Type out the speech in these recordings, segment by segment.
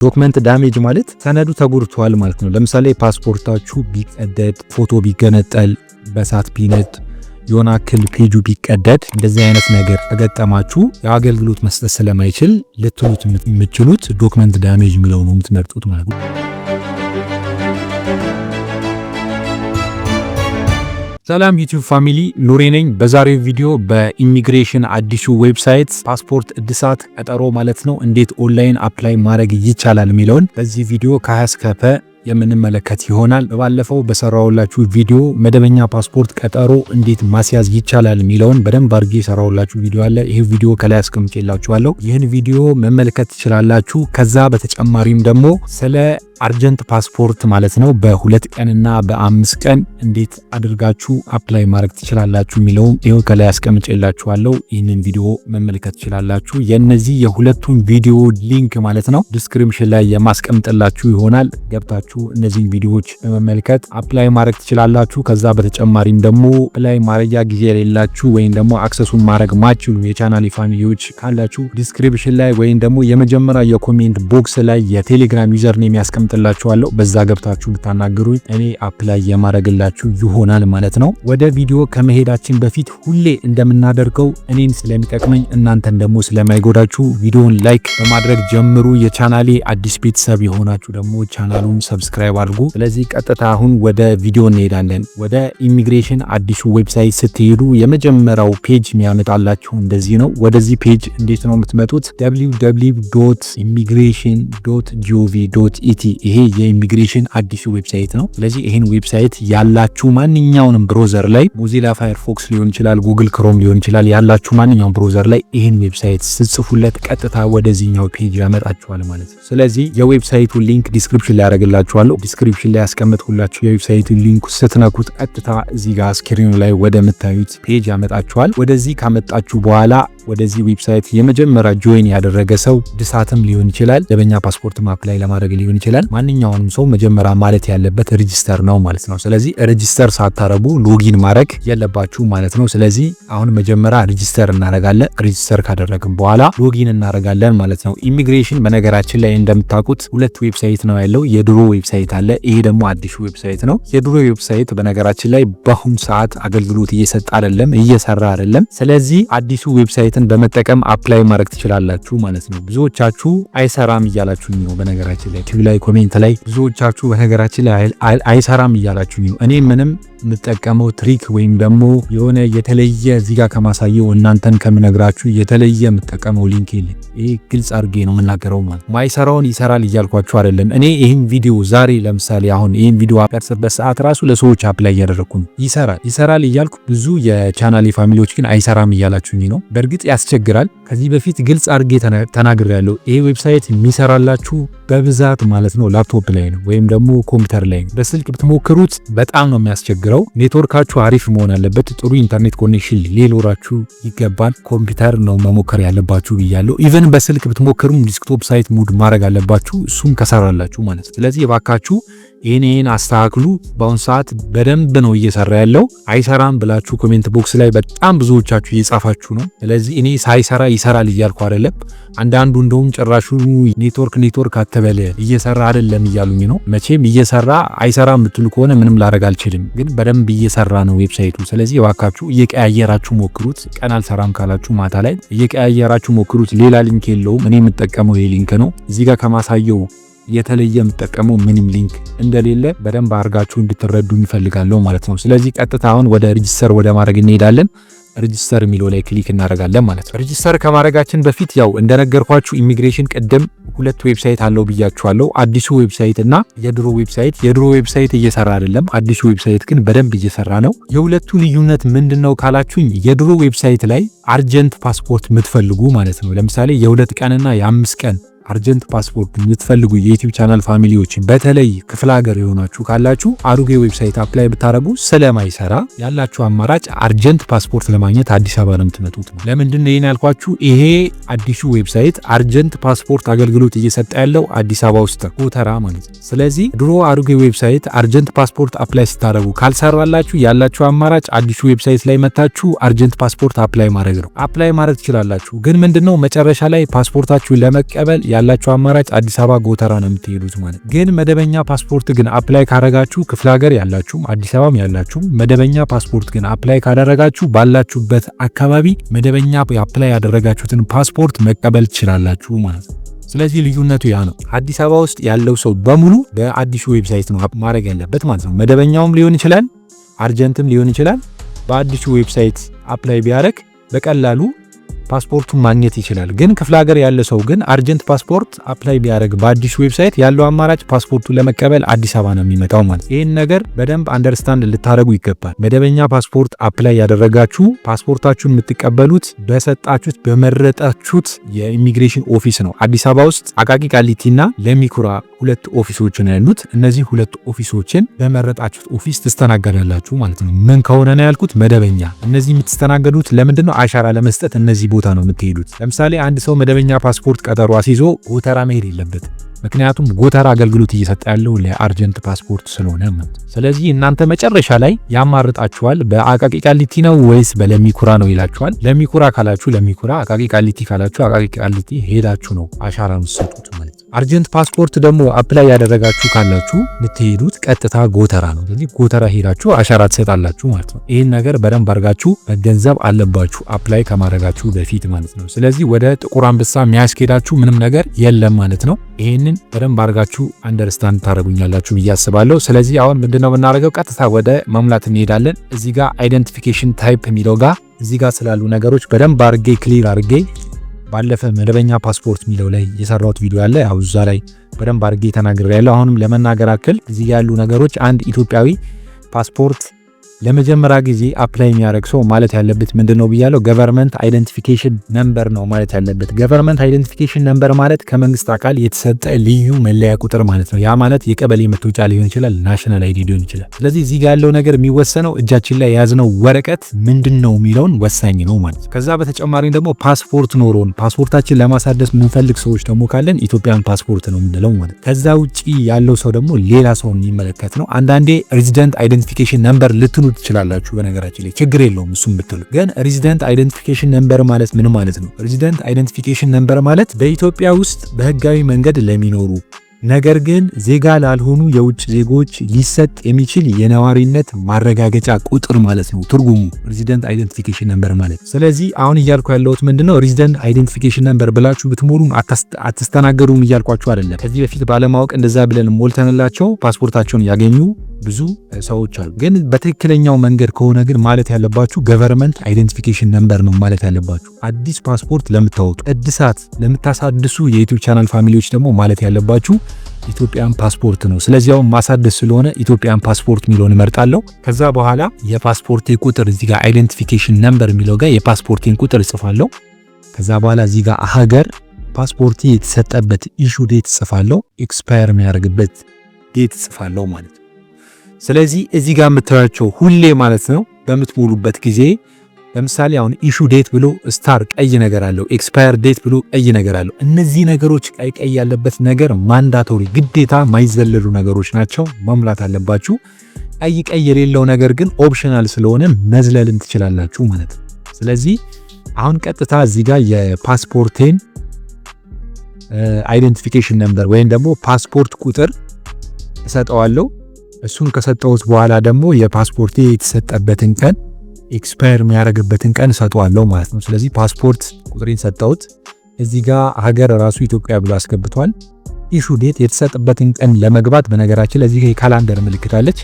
Document damage ማለት ሰነዱ ተጎድቷል ማለት ነው። ለምሳሌ ፓስፖርታችሁ ቢቀደድ፣ ፎቶ ቢገነጠል፣ በሳት ቢነድ፣ የሆነ አክል ፔጁ ቢቀደድ፣ እንደዚህ አይነት ነገር ከገጠማችሁ የአገልግሎት መስጠት ስለማይችል ልትሉት የምትችሉት document damage የሚለው ነው የምትመርጡት ማለት ነው። ሰላም YouTube family፣ ኑሬ ነኝ። በዛሬው ቪዲዮ በኢሚግሬሽን አዲሱ website ፓስፖርት እድሳት ቀጠሮ ማለት ነው እንዴት online apply ማድረግ ይቻላል የሚለውን በዚህ ቪዲዮ ከሀ እስከ ፐ የምንመለከት ይሆናል። ባለፈው በሰራሁላችሁ ቪዲዮ መደበኛ ፓስፖርት ቀጠሮ እንዴት ማስያዝ ይቻላል የሚለውን በደንብ አድርጌ የሰራሁላችሁ ቪዲዮ አለ። ይህ ቪዲዮ ከላይ አስቀምጬላችኋለሁ። ይህን ቪዲዮ መመልከት ትችላላችሁ። ከዛ በተጨማሪም ደግሞ ስለ urgent ፓስፖርት ማለት ነው በ2 ቀንና በ5 ቀን እንዴት አድርጋችሁ apply ማድረግ ትችላላችሁ የሚለውም ይኸው ከላይ አስቀምጬላችኋለሁ። ይህንን ቪዲዮ መመልከት ትችላላችሁ። የነዚህ የሁለቱም ቪዲዮ link ማለት ነው description ላይ የማስቀምጥላችሁ ይሆናል። ገብታችሁ እነዚህን ቪዲዮዎች በመመልከት apply ማድረግ ትችላላችሁ። ከዛ በተጨማሪም ደግሞ apply ማድረጊያ ጊዜ የሌላችሁ ወይም ደግሞ access ኡን ማድረግ ማትችሉ የቻናል family ዎች ካላችሁ description ላይ ወይም ደግሞ የመጀመሪያ የ comment box ላይ የቴሌግራም username ያስቀምጥላችኋለሁ። በዛ ገብታችሁ ብታናግሩኝ እኔ apply የማድረግላችሁ ይሆናል ማለት ነው። ወደ ቪዲዮ ከመሄዳችን በፊት ሁሌ እንደምናደርገው እኔን ስለሚጠቅመኝ እናንተን ደግሞ ስለማይጎዳችሁ ቪዲዮን like በማድረግ ጀምሩ። የቻናሌ አዲስ ቤተሰብ የሆናችሁ ደግሞ ቻናሉን subscribe አድርጉ። ስለዚህ ቀጥታ አሁን ወደ ቪዲዮ እንሄዳለን። ወደ ኢሚግሬሽን አዲሱ website ስትሄዱ የመጀመሪያው page የሚያመጣላችሁ እንደዚህ ነው። ወደዚህ page እንዴት ነው የምትመጡት? www.immigration.gov.et። ይሄ የኢሚግሬሽን አዲሱ website ነው። ስለዚህ ይህን website ያላችሁ ማንኛውንም browser ላይ፣ Mozilla Firefox ሊሆን ይችላል፣ Google Chrome ሊሆን ይችላል፣ ያላችሁ ማንኛውም browser ላይ ይህን website ስትጽፉለት ቀጥታ ወደዚህኛው page ያመጣችኋል ማለት ነው። ስለዚህ የ website ኡ link description ላይ ያደርግላችኋለሁ። Description ላይ ያስቀመጥኩላችሁ የ website ኡ link ስትነኩት ቀጥታ እዚህ ጋር screen ኑ ላይ ወደምታዩት page ያመጣችኋል። ወደዚህ ካመጣችሁ በኋላ ወደዚህ website የመጀመሪያ join ያደረገ ሰው እድሳትም ሊሆን ይችላል፣ መደበኛ ፓስፖርት apply ለማድረግ ሊሆን ይችላል። ማንኛውንም ሰው መጀመሪያ ማለት ያለበት register ነው ማለት ነው። ስለዚህ register ሳታረጉ login ማድረግ የለባችሁም ማለት ነው። ስለዚህ አሁን መጀመሪያ register እናደርጋለን። Register ካደረግን በኋላ login እናደርጋለን ማለት ነው። ኢሚግሬሽን በነገራችን ላይ እንደምታውቁት ሁለት website ነው ያለው። የድሮ website አለ፣ ይሄ ደግሞ አዲሱ website ነው። የድሮ website በነገራችን ላይ በአሁኑ ሰዓት አገልግሎት እየሰጠ አይደለም፣ እየሰራ አይደለም። ስለዚህ አዲሱ website ን በመጠቀም apply ማድረግ ትችላላችሁ ማለት ነው። ብዙዎቻችሁ አይሰራም እያላችሁ ነው። በነገራችን ላይ ቲቪ ላይ comment ላይ ብዙዎቻችሁ በነገራችን ላይ አይሰራም እያላችሁ ነው። እኔ ምንም የምጠቀመው trick ወይም ደግሞ የሆነ የተለየ እዚህ ጋር ከማሳየው እናንተን ከምነግራችሁ የተለየ የምጠቀመው link የለም። ይሄ ግልጽ አድርጌ ነው የምናገረው ማለት ማይሰራውን ይሰራል እያልኳችሁ አይደለም። እኔ ይህን ቪዲዮ ዛሬ ለምሳሌ አሁን ይህን ቪዲዮ ቀርጽበት ሰዓት ራሱ ለሰዎች apply እያደረግኩ ነው። ይሰራል ይሰራል እያልኩ ብዙ የቻናሌ family ዎች ግን አይሰራም እያላችሁኝ ነው። በእርግጥ ያስቸግራል። ከዚህ በፊት ግልጽ አድርጌ ተናግሬያለሁ። ይሄ website የሚሰራላችሁ በብዛት ማለት ነው ላፕቶፕ ላይ ነው ወይም ደግሞ ኮምፒውተር ላይ ነው። በስልክ ብትሞክሩት በጣም ነው የሚያስቸግረው። ኔትወርካችሁ አሪፍ መሆን አለበት። ጥሩ ኢንተርኔት connection ሊኖራችሁ ይገባል። ኮምፒውተር ነው መሞከር ያለባችሁ ብያለሁ። Even በስልክ ብትሞክሩም desktop site mode ማድረግ አለባችሁ። እሱም ከሰራላችሁ ማለት ነው። ስለዚህ እባካችሁ ይህን ይህን አስተካክሉ። በአሁኑ ሰዓት በደንብ ነው እየሰራ ያለው። አይሰራም ብላችሁ comment box ላይ በጣም ብዙዎቻችሁ እየጻፋችሁ ነው። ስለዚህ እኔ ሳይሰራ ይሰራል እያልኩ አይደለም። አንዳንዱ እንደውም ጭራሹኑ ኔትወርክ ኔትወርክ አትበል እየሰራ አይደለም እያሉኝ ነው። መቼም እየሰራ አይሰራም የምትሉ ከሆነ ምንም ላደርግ አልችልም። ግን በደንብ እየሰራ ነው website ኡ። ስለዚህ እባካችሁ እየቀያየራችሁ ሞክሩት። ቀን አልሰራም ካላችሁ ማታ ላይ እየቀያየራችሁ ሞክሩት። ሌላ link የለውም። እኔ የምጠቀመው ይሄ link ነው። እዚህ ጋር ከማሳየው የተለየ የምጠቀመው ምንም link እንደሌለ በደንብ አድርጋችሁ እንድትረዱ እፈልጋለሁ ማለት ነው። ስለዚህ ቀጥታ አሁን ወደ register ወደ ማድረግ እንሄዳለን። Register የሚለው ላይ click እናደርጋለን ማለት ነው። Register ከማድረጋችን በፊት ያው እንደነገርኳችሁ ኢሚግሬሽን ቅድም ሁለት website አለው ብያችኋለሁ። አዲሱ website እና የድሮ website። የድሮ website እየሰራ አይደለም። አዲሱ website ግን በደንብ እየሰራ ነው። የሁለቱ ልዩነት ምንድነው ካላችሁኝ የድሮ website ላይ urgent ፓስፖርት የምትፈልጉ ማለት ነው፣ ለምሳሌ የ2 ቀንና የ5 ቀን urgent ፓስፖርት የምትፈልጉ የ YouTube channel family ዎች በተለይ ክፍለ ሀገር የሆናችሁ ካላችሁ አሮጌ website apply ብታደረጉ ስለማይሰራ ያላችሁ አማራጭ urgent ፓስፖርት ለማግኘት አዲስ አበባ ነው የምትመጡት። ለምንድን ነው ይህን ያልኳችሁ? ይሄ አዲሱ website urgent ፓስፖርት አገልግሎት እየሰጠ ያለው አዲስ አበባ ውስጥ ጎተራ ማለት ነው። ስለዚህ ድሮ አሮጌ website urgent ፓስፖርት apply ስታደረጉ ካልሰራላችሁ ያላችሁ አማራጭ አዲሱ website ላይ መታችሁ urgent ፓስፖርት apply ማድረግ ነው። Apply ማድረግ ትችላላችሁ። ግን ምንድነው መጨረሻ ላይ ፓስፖርታችሁ ለመቀበል ያላችሁ አማራጭ አዲስ አበባ ጎተራ ነው የምትሄዱት ማለት። ግን መደበኛ ፓስፖርት ግን apply ካረጋችሁ፣ ክፍለ ሀገር ያላችሁም አዲስ አበባም ያላችሁም፣ መደበኛ ፓስፖርት ግን apply ካደረጋችሁ ባላችሁበት አካባቢ መደበኛ apply ያደረጋችሁትን ፓስፖርት መቀበል ትችላላችሁ ማለት ነው። ስለዚህ ልዩነቱ ያ ነው። አዲስ አበባ ውስጥ ያለው ሰው በሙሉ በአዲሱ website ነው ማድረግ ያለበት ማለት ነው። መደበኛውም ሊሆን ይችላል፣ urgent ም ሊሆን ይችላል። በአዲሱ website apply ቢያደርግ በቀላሉ ፓስፖርቱን ማግኘት ይችላል። ግን ክፍለ ሀገር ያለ ሰው ግን urgent ፓስፖርት apply ቢያደርግ በአዲሱ website ያለው አማራጭ ፓስፖርቱን ለመቀበል አዲስ አበባ ነው የሚመጣው ማለት። ይህን ነገር በደንብ understand ልታደርጉ ይገባል። መደበኛ ፓስፖርት apply ያደረጋችሁ ፓስፖርታችሁን የምትቀበሉት በሰጣችሁት፣ በመረጣችሁት የ immigration office ነው። አዲስ አበባ ውስጥ አቃቂ ቃሊቲና ለሚኩራ ሁለት office ኦች ነው ያሉት። እነዚህ ሁለት office ኦችን በመረጣችሁት office ትስተናገዳላችሁ ማለት ነው። ምን ከሆነ ነው ያልኩት? መደበኛ። እነዚህ የምትስተናገዱት ለምንድን ነው? አሻራ ለመስጠት እነዚህ ቦታ ነው የምትሄዱት። ለምሳሌ አንድ ሰው መደበኛ ፓስፖርት ቀጠሮ አስይዞ ጎተራ መሄድ የለበትም። ምክንያቱም ጎተራ አገልግሎት እየሰጠ ያለው ለ urgent ፓስፖርት ስለሆነ ማለት። ስለዚህ እናንተ መጨረሻ ላይ ያማርጣችኋል። በአቃቂ ቃሊቲ ነው ወይስ በለሚኩራ ነው ይላችኋል። ለሚኩራ ካላችሁ ለሚኩራ፣ አቃቂ ቃሊቲ ካላችሁ አቃቂ ቃሊቲ ሄዳችሁ ነው አሻራ የምትሰጡት ማለት ነው። Urgent ፓስፖርት ደግሞ apply ያደረጋችሁ ካላችሁ የምትሄዱት ቀጥታ ጎተራ ነው። ስለዚህ ጎተራ ሄዳችሁ አሻራ ትሰጣላችሁ ማለት ነው። ይህን ነገር በደንብ አድርጋችሁ መገንዘብ አለባችሁ apply ከማድረጋችሁ በፊት ማለት ነው። ስለዚህ ወደ ጥቁር አንበሳ የሚያስኬዳችሁ ምንም ነገር የለም ማለት ነው። ይህንን በደንብ አድርጋችሁ understand ታደርጉኛላችሁ ብዬ አስባለሁ። ስለዚህ አሁን ምንድነው የምናደርገው? ቀጥታ ወደ መሙላት እንሄዳለን። እዚህ ጋር identification type የሚለው ጋር እዚህ ጋር ስላሉ ነገሮች በደንብ አድርጌ clear አድርጌ ባለፈ መደበኛ ፓስፖርት የሚለው ላይ የሰራሁት ቪዲዮ አለ። ያው እዛ ላይ በደንብ አድርጌ ተናግሬያለሁ። አሁንም ለመናገር ያክል እዚህ ያሉ ነገሮች፣ አንድ ኢትዮጵያዊ ፓስፖርት ለመጀመሪያ ጊዜ apply የሚያደርግ ሰው ማለት ያለበት ምንድን ነው ብያለሁ? Government identification number ነው ማለት ያለበት። Government identification number ማለት ከመንግስት አካል የተሰጠ ልዩ መለያ ቁጥር ማለት ነው። ያ ማለት የቀበሌ መታወቂያ ሊሆን ይችላል፣ national ID ሊሆን ይችላል። ስለዚህ እዚህ ጋር ያለው ነገር የሚወሰነው እጃችን ላይ የያዝነው ወረቀት ምንድን ነው የሚለውን ወሳኝ ነው ማለት ነው። ከዛ በተጨማሪ ደግሞ ፓስፖርት ኖሮን ፓስፖርታችን ለማሳደስ የምንፈልግ ሰዎች ደግሞ ካለን Ethiopian passport ነው የምንለው ማለት። ከዛ ውጪ ያለው ሰው ደግሞ ሌላ ሰው የሚመለከት ነው። አንዳንዴ resident identification number ልትሉ ትችላላችሁ። በነገራችን ላይ ችግር የለውም እሱም ብትሉ። ግን resident identification number ማለት ምን ማለት ነው? Resident identification number ማለት በኢትዮጵያ ውስጥ በህጋዊ መንገድ ለሚኖሩ ነገር ግን ዜጋ ላልሆኑ የውጭ ዜጎች ሊሰጥ የሚችል የነዋሪነት ማረጋገጫ ቁጥር ማለት ነው ትርጉሙ resident identification number ማለት። ስለዚህ አሁን እያልኩ ያለሁት ምንድነው፣ resident identification number ብላችሁ ብትሞሉም አትስተናገዱም እያልኳችሁ አይደለም። ከዚህ በፊት ባለማወቅ እንደዛ ብለን ሞልተንላቸው ፓስፖርታቸውን ያገኙ ብዙ ሰዎች አሉ። ግን በትክክለኛው መንገድ ከሆነ ግን ማለት ያለባችሁ government identification number ነው ማለት ያለባችሁ። አዲስ ፓስፖርት ለምታወጡ፣ እድሳት ለምታሳድሱ የ YouTube channel family ዎች ደግሞ ማለት ያለባችሁ Ethiopian passport ነው። ስለዚህ አሁን ማሳደስ ስለሆነ Ethiopian passport የሚለውን እመርጣለሁ። ከዛ በኋላ የፓስፖርቴ ቁጥር እዚህ ጋር identification number የሚለው ጋር የፓስፖርቴን ቁጥር እጽፋለሁ። ከዛ በኋላ እዚህ ጋር ሀገር፣ ፓስፖርቴ የተሰጠበት issue date እጽፋለሁ። Expire የሚያደርግበት date እጽፋለሁ ማለት ነው። ስለዚህ እዚህ ጋር የምታያቸው ሁሌ ማለት ነው በምትሞሉበት ጊዜ፣ ለምሳሌ አሁን issue date ብሎ star ቀይ ነገር አለው፣ expire date ብሎ ቀይ ነገር አለው። እነዚህ ነገሮች ቀይ ቀይ ያለበት ነገር mandatory ግዴታ ማይዘለሉ ነገሮች ናቸው፣ መሙላት አለባችሁ። ቀይ ቀይ የሌለው ነገር ግን optional ስለሆነ መዝለልን ትችላላችሁ ማለት ነው። ስለዚህ አሁን ቀጥታ እዚህ ጋር የፓስፖርቴን identification number ወይም ደግሞ ፓስፖርት ቁጥር እሰጠዋለሁ። እሱን ከሰጠሁት በኋላ ደግሞ የፓስፖርቴ የተሰጠበትን ቀን፣ expire የሚያደርግበትን ቀን እሰጠዋለሁ ማለት ነው። ስለዚህ ፓስፖርት ቁጥሬን ሰጠሁት። እዚህ ጋር ሀገር ራሱ ኢትዮጵያ ብሎ አስገብቷል። Issue date የተሰጠበትን ቀን ለመግባት በነገራችን ላይ እዚህ የ calendar ምልክት አለች።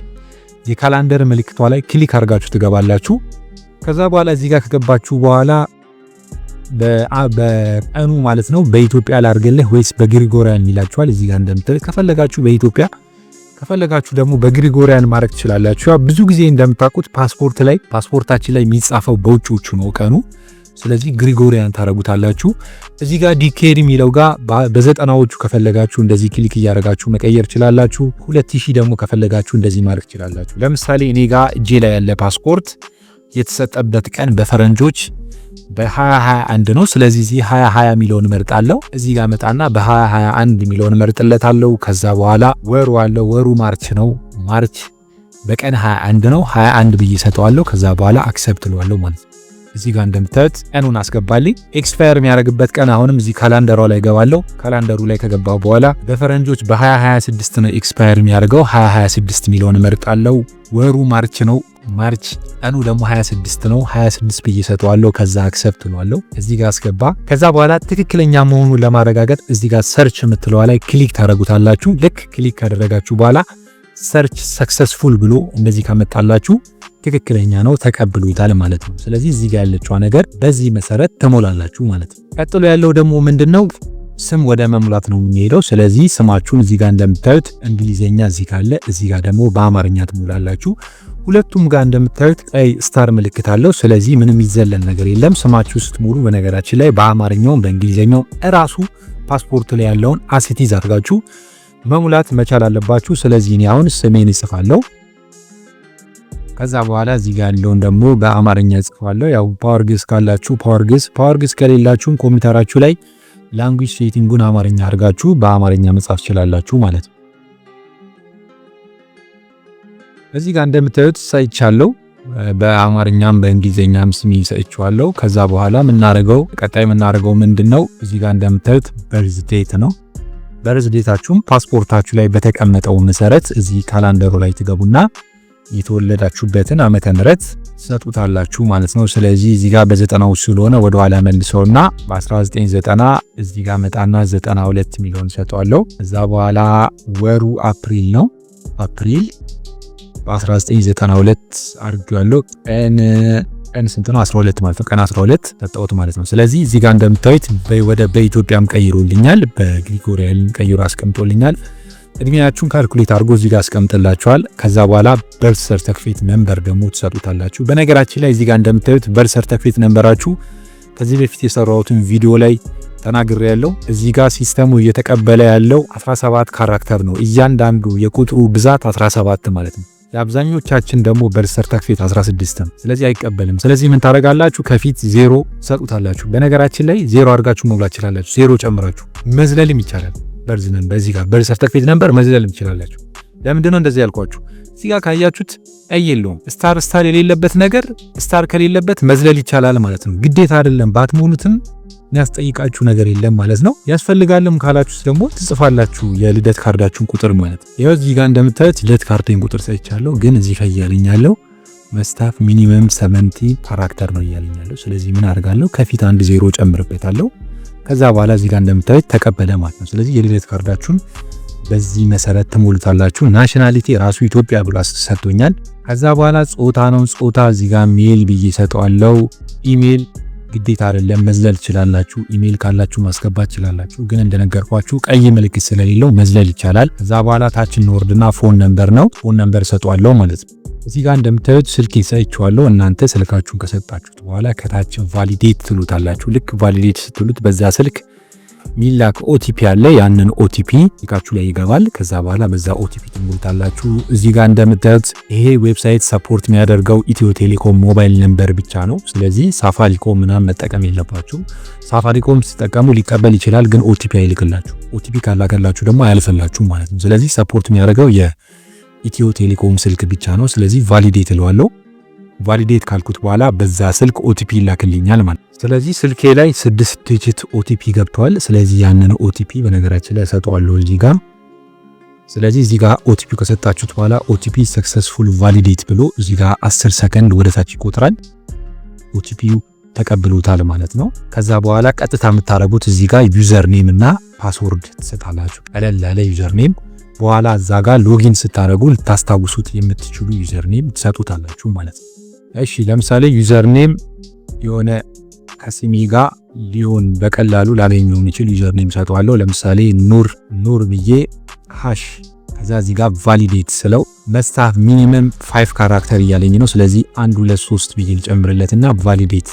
የ calendar ምልክቷ ላይ click አድርጋችሁ ትገባላችሁ። ከዛ በኋላ እዚህ ጋር ከገባችሁ በኋላ በቀኑ ማለት ነው በኢትዮጵያ ላድርግልህ ወይስ በ Gregorian ይላችኋል። እዚህ ጋር እንደምታዩት ከፈለጋችሁ በኢትዮጵያ፣ ከፈለጋችሁ ደግሞ በ Gregorian ማድረግ ትችላላችሁ። ያው ብዙ ጊዜ እንደምታውቁት ፓስፖርት ላይ፣ ፓስፖርታችን ላይ የሚጻፈው በውጭዎቹ ነው ቀኑ። ስለዚህ Gregorian ታረጉታላችሁ። እዚህ ጋር decade የሚለው ጋር በዘጠናዎቹ ከፈለጋችሁ እንደዚህ click እያደረጋችሁ መቀየር ትችላላችሁ። 2000 ደግሞ ከፈለጋችሁ እንደዚህ ማድረግ ትችላላችሁ። ለምሳሌ እኔ ጋር እጄ ላይ ያለ ፓስፖርት የተሰጠበት ቀን በፈረንጆች በ2021 ነው። ስለዚህ እዚህ 2020 የሚለውን እመርጣለሁ። እዚህ ጋር መጣና በ2021 የሚለውን እመርጥለታለሁ። ከዛ በኋላ ወሩ አለ። ወሩ March ነው። March በቀን 21 ነው። 21 ብዬ ሰጠዋለሁ። ከዛ በኋላ accept እለዋለሁ ማለት ነው። እዚህ ጋር እንደምታዩት ቀኑን አስገባልኝ። Expire የሚያደርግበት ቀን አሁንም እዚህ calendar ሯ ላይ ገባለሁ። Calendar ኡ ላይ ከገባው በኋላ በፈረንጆች በ2026 ነው expire የሚያደርገው። 2026 የሚለውን እመርጣለሁ። ወሩ March ነው። March ቀኑ ደግሞ 26 ነው። 26 ብዬ ሰጠዋለሁ። ከዛ accept እለዋለሁ። እዚህ ጋር አስገባ። ከዛ በኋላ ትክክለኛ መሆኑን ለማረጋገጥ እዚህ ጋር search የምትለዋ ላይ click ታደርጉታላችሁ። ልክ click ካደረጋችሁ በኋላ search successful ብሎ እንደዚህ ካመጣላችሁ ትክክለኛ ነው፣ ተቀብሎታል ማለት ነው። ስለዚህ እዚህ ጋር ያለችዋ ነገር በዚህ መሰረት ትሞላላችሁ ማለት ነው። ቀጥሎ ያለው ደግሞ ምንድነው? ስም ወደ መሙላት ነው የሚሄደው። ስለዚህ ስማችሁን እዚህ ጋር እንደምታዩት እንግሊዘኛ እዚህ ካለ እዚህ ጋር ደግሞ በአማርኛ ትሞላላችሁ። ሁለቱም ጋር እንደምታዩት ቀይ star ምልክት አለው። ስለዚህ ምንም የሚዘለል ነገር የለም። ስማችሁ ስትሞሉ በነገራችን ላይ በአማርኛውም በእንግሊዘኛው እራሱ ፓስፖርት ላይ ያለውን as it is አድርጋችሁ መሙላት መቻል አለባችሁ። ስለዚህ እኔ አሁን ስሜን እጽፋለሁ። ከዛ በኋላ እዚህ ጋር ያለውን ደግሞ በአማርኛ እጽፋለሁ። ያው Power ግዕዝ ካላችሁ Power ግዕዝ፣ Power ግዕዝ ከሌላችሁም ኮምፒውተራችሁ ላይ language setting ኡን አማርኛ አድርጋችሁ በአማርኛ መጻፍ ትችላላችሁ ማለት ነው። እዚህ ጋር እንደምታዩት ሰጥቻለሁ። በአማርኛም በእንግሊዝኛም ስሜ ሰጥቼዋለሁ። ከዛ በኋላ የምናደርገው ቀጣይ የምናደርገው ምንድነው? እዚህ ጋር እንደምታዩት birth date ነው። Birth date ኣችሁም ፓስፖርታችሁ ላይ በተቀመጠው መሰረት እዚህ calendar ኡ ላይ ትገቡና የተወለዳችሁበትን ዓመተ ምህረት ትሰጡታላችሁ ማለት ነው። ስለዚህ እዚህ ጋር በዘጠናው ስለሆነ ወደ ኋላ መልሰውና በ1990 እዚህ ጋር መጣና 92 ሚሊዮን ሰጠዋለሁ። እዛ በኋላ ወሩ አፕሪል ነው። አፕሪል በ1992 አድርጌዋለሁ። ቀን ስንት ነው? 12 ማለት ነው። ቀን 12 ሰጠሁት ማለት ነው። ስለዚህ እዚህ ጋር እንደምታዩት ወደ በኢትዮጵያም ቀይሮልኛል፣ በ Gregorian ቀይሮ አስቀምጦልኛል። እድሜያችሁን calculate አድርጎ እዚህ ጋር አስቀምጥላችኋል። ከዛ በኋላ birth certificate number ደግሞ ትሰጡታላችሁ። በነገራችን ላይ እዚህ ጋር እንደምታዩት birth certificate number ኣችሁ ከዚህ በፊት የሰራሁትን ቪዲዮ ላይ ተናግሬ ያለው እዚህ ጋር system ኡ እየተቀበለ ያለው 17 character ነው። እያንዳንዱ የቁጥሩ ብዛት 17 ማለት ነው። የአብዛኞቻችን ደግሞ birth certificate 16 ነው። ስለዚህ አይቀበልም። ስለዚህ ምን ታደርጋላችሁ? ከፊት ዜሮ ሰጡታላችሁ። በነገራችን ላይ ዜሮ አድርጋችሁ መሙላት ትችላላችሁ። ዜሮ ጨምራችሁ መዝለልም ይቻላል። Birth number በዚህ ጋር birth certificate number መዝለልም ትችላላችሁ። ለምንድን ነው እንደዚህ ያልኳችሁ? እዚህ ጋር ካያችሁት ቀይ የለውም። Star star የሌለበት ነገር star ከሌለበት መዝለል ይቻላል ማለት ነው። ግዴታ አይደለም። ባትሞሉትም የሚያስጠይቃችሁ ነገር የለም ማለት ነው። ያስፈልጋልም ካላችሁት ደግሞ ትጽፋላችሁ የልደት ካርዳችሁን ቁጥር ማለት ነው። ይኸው እዚህ ጋር እንደምታዩት ልደት ካርዴን ቁጥር ሰጥቻለሁ፣ ግን እዚህ ጋር እያለኝ ያለው must have minimum 17 character ነው እያለኝ ያለው። ስለዚህ ምን አደርጋለሁ? ከፊት አንድ ዜሮ ጨምርበታለሁ። ከዛ በኋላ እዚህ ጋር እንደምታዩት ተቀበለ ማለት ነው። ስለዚህ የልደት ካርዳችሁን በዚህ መሰረት ትሞሉታላችሁ። Nationality ራሱ ኢትዮጵያ ብሎ ሰጥቶኛል። ከዛ በኋላ ጾታ ነው። ጾታ እዚህ ጋር male ብዬ ሰጠዋለሁ። ኢሜል ግዴታ አይደለም፣ መዝለል ትችላላችሁ። ኢሜል ካላችሁ ማስገባት ትችላላችሁ። ግን እንደነገርኳችሁ ቀይ ምልክት ስለሌለው መዝለል ይቻላል። ከዛ በኋላ ታች እንወርድና phone number ነው። Phone number ሰጠዋለሁ ማለት ነው። እዚህ ጋር እንደምታዩት ስልክ ሰጥቼዋለሁ። እናንተ ስልካችሁን ከሰጣችሁት በኋላ ከታች validate ትሉታላችሁ። ልክ validate ስትሉት በዛ ስልክ ሚላክ OTP አለ። ያንን OTP ስልካችሁ ላይ ይገባል። ከዛ በኋላ በዛ OTP ትሞሉታላችሁ። እዚህ ጋር እንደምታዩት ይሄ website support የሚያደርገው ኢትዮ ቴሌኮም mobile number ብቻ ነው። ስለዚህ ሳፋሪኮም ምናምን መጠቀም የለባችሁም። ሳፋሪኮም ሲጠቀሙ ሊቀበል ይችላል፣ ግን OTP አይልክላችሁ። OTP ካላከላችሁ ደግሞ አያልፈላችሁም ማለት ነው። ስለዚህ support የሚያደርገው የኢትዮ ቴሌኮም ስልክ ብቻ ነው። ስለዚህ validate እለዋለሁ። Validate ካልኩት በኋላ በዛ ስልክ OTP ይላክልኛል ማለት ነው። ስለዚህ ስልኬ ላይ 6 digit OTP ገብቷል። ስለዚህ ያንን OTP በነገራችን ላይ ሰጠዋለሁ እዚህ ጋር። ስለዚህ እዚህ ጋር OTP ከሰጣችሁት በኋላ OTP successful validate ብሎ እዚህ ጋር 10 ሰከንድ ወደ ታች ይቆጥራል። OTP ው ተቀብሎታል ማለት ነው። ከዛ በኋላ ቀጥታ የምታደርጉት እዚህ ጋር username እና password ትሰጣላችሁ። ቀለል ያለ username በኋላ እዛ ጋር login ስታደርጉ ልታስታውሱት የምትችሉ username ትሰጡታላችሁ ማለት ነው። እሺ ለምሳሌ username የሆነ ከስሜ ጋር ሊሆን በቀላሉ ላገኘው የሚችል username ሰጠዋለሁ። ለምሳሌ ኑር ኑር ብዬ hash ከዛ እዚህ ጋር validate ስለው must have minimum 5 character እያለኝ ነው። ስለዚህ 1 2 3 ብዬ ልጨምርለትና validate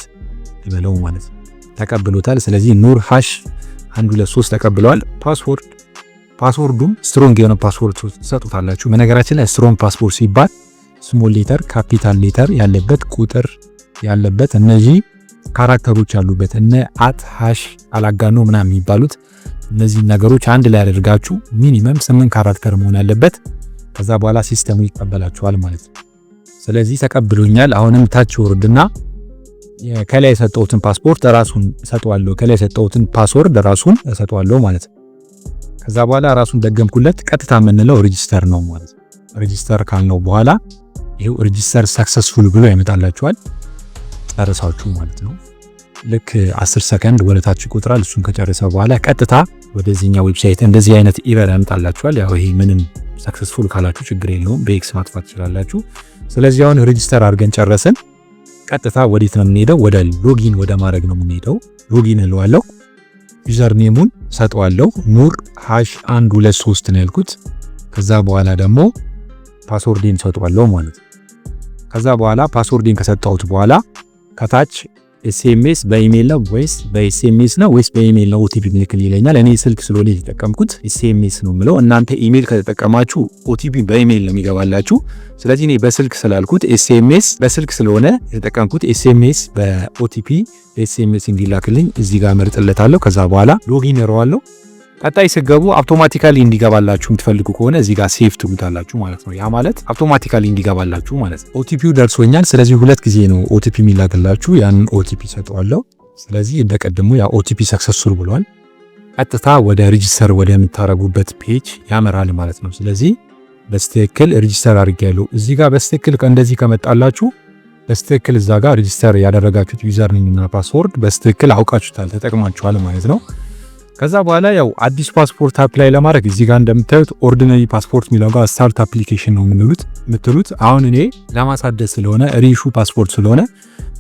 ልበለው ማለት ነው። ተቀብሎታል። ስለዚህ ኑር hash 1 2 3 ተቀብለዋል። Password ኡም strong የሆነ password ትሰጡታላችሁ። በነገራችን ላይ strong password ሲባል small letter፣ capital letter ያለበት፣ ቁጥር ያለበት፣ እነዚህ character ኦች ያሉበት እነ at፣ hash፣ አላጋኖ ምናምን የሚባሉት እነዚህ ነገሮች አንድ ላይ አድርጋችሁ minimum 8 character መሆን ያለበት። ከዛ በኋላ system ኡ ይቀበላችኋል ማለት ነው። ስለዚህ ተቀብሎኛል። አሁንም ታች ወርድና ከላይ የሰጠሁትን ፓስፖርት ራሱን እሰጠዋለሁ። ከላይ የሰጠሁትን password ራሱን እሰጠዋለሁ ማለት ነው። ከዛ በኋላ ራሱን ደገምኩለት። ቀጥታ የምንለው register ነው ማለት ነው። Register ካልነው በኋላ ይሄው register successful ብሎ ያመጣላችኋል። ጨርሳችሁ ማለት ነው። ልክ 10 ሰከንድ ወደ ታች ይቆጥራል። እሱን ከጨረሰ በኋላ ቀጥታ ወደዚህኛው website እንደዚህ አይነት error ያመጣላችኋል። ያው ይሄ ምንም successful ካላችሁ ችግር የለውም፣ በ X ማጥፋት ትችላላችሁ። ስለዚህ አሁን register አድርገን ጨረስን። ቀጥታ ወዴት ነው የምንሄደው? ወደ login ወደ ማድረግ ነው የምንሄደው። Login እለዋለሁ። Username ኡን ሰጠዋለሁ። ኑር #123 ነው ያልኩት። ከዛ በኋላ ደግሞ password ኤን ሰጠዋለሁ ማለት ነው። ከዛ በኋላ password ኤን ከሰጠሁት በኋላ ከታች SMS በ email ነው ወይስ በ SMS ነው ወይስ በኢሜል ነው OTP ምልክል ይለኛል። እኔ ስልክ ስለሆነ የተጠቀምኩት SMS ነው የምለው። እናንተ ኢሜል ከተጠቀማችሁ OTP በ email ነው የሚገባላችሁ። ስለዚህ እኔ በስልክ ስላልኩት SMS በስልክ ስለሆነ የተጠቀምኩት SMS በ OTP በ SMS እንዲላክልኝ እዚህ ጋር መርጥለታለሁ። ከዛ በኋላ login እለዋለሁ። ቀጣይ ስገቡ automatically እንዲገባላችሁ የምትፈልጉ ከሆነ እዚህ ጋር save ትሉታላችሁ ማለት ነው። ያ ማለት automatically እንዲገባላችሁ ማለት ነው። OTP ው ደርሶኛል። ስለዚህ ሁለት ጊዜ ነው OTP የሚላክላችሁ። ያንን OTP ሰጠዋለሁ። ስለዚህ እንደቀድሞ ያ OTP successful ብሏል። ቀጥታ ወደ register ወደምታረጉበት page ያመራል ማለት ነው። ስለዚህ በትክክል register አድርጌያለሁ። እዚህ ጋር በትክክል እንደዚህ ከመጣላችሁ በትክክል እዛ ጋር register ያደረጋችሁት username እና password በትክክል አውቃችሁታል፣ ተጠቅማችኋል ማለት ነው። ከዛ በኋላ ያው አዲስ ፓስፖርት apply ለማድረግ እዚህ ጋር እንደምታዩት ordinary passport የሚለው ጋር start application ነው የምትሉት። አሁን እኔ ለማሳደስ ስለሆነ reissue passport ስለሆነ